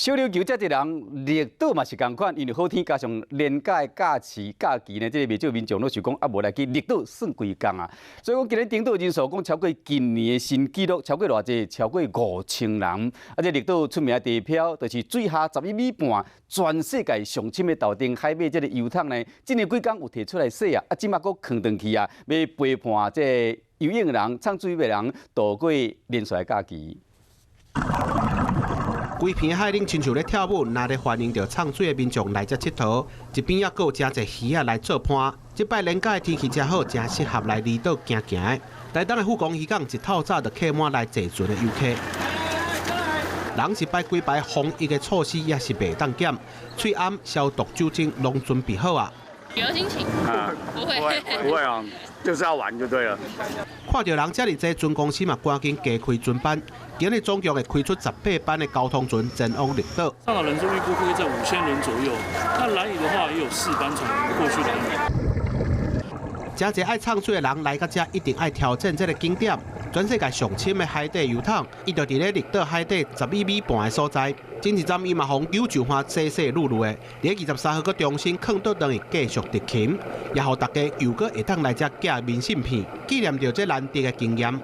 小琉球遮濟人綠島嘛是仝款，因為好天加上連假的假期假期呢，這個袂少民眾攏想講啊，無來去綠島耍幾工啊。所以講今日登島人數講超過近年的新紀錄，超過偌濟？超過5000人。啊，這綠島出名的地標就是水下11米半，全世界上深的頭頂海馬這个遊桶呢，這年幾工有提出來洗啊，啊，這馬閣囥轉去啊，欲陪伴這個游泳的人、藏水的人度過連續的假期。規片海嶺親像咧跳舞，若咧歡迎著藏水的民眾來遮𨑨迌。一邊猶閣有誠濟魚仔來做伴。這擺連假的天氣誠好，誠適合來離島行行的。台東的富岡漁港一透早就客滿來坐船的遊客。人是擺幾擺防疫的措施也是袂當減，喙罨消毒酒精攏準備好啊。有心情？啊，不會，不會啊，就是要玩就對了。看著人遮爾濟，船公司嘛趕緊加開船班。今日總共會開出18班的交通船前往綠島。上島人數預估會在5000人左右。那蘭嶼的話也有四班船過去蘭嶼。誠濟愛藏水的人來到遮，一定愛挑戰這个景點。全世界上深的海底油桶，伊就佇咧綠島海底11米半的所在。前一站伊嘛予宇宙帆洗洗漉漉的，佇23號閣重新囥倒轉去繼續執勤，也予大家又閣會當來遮寄明信片，紀念著這難得的經驗。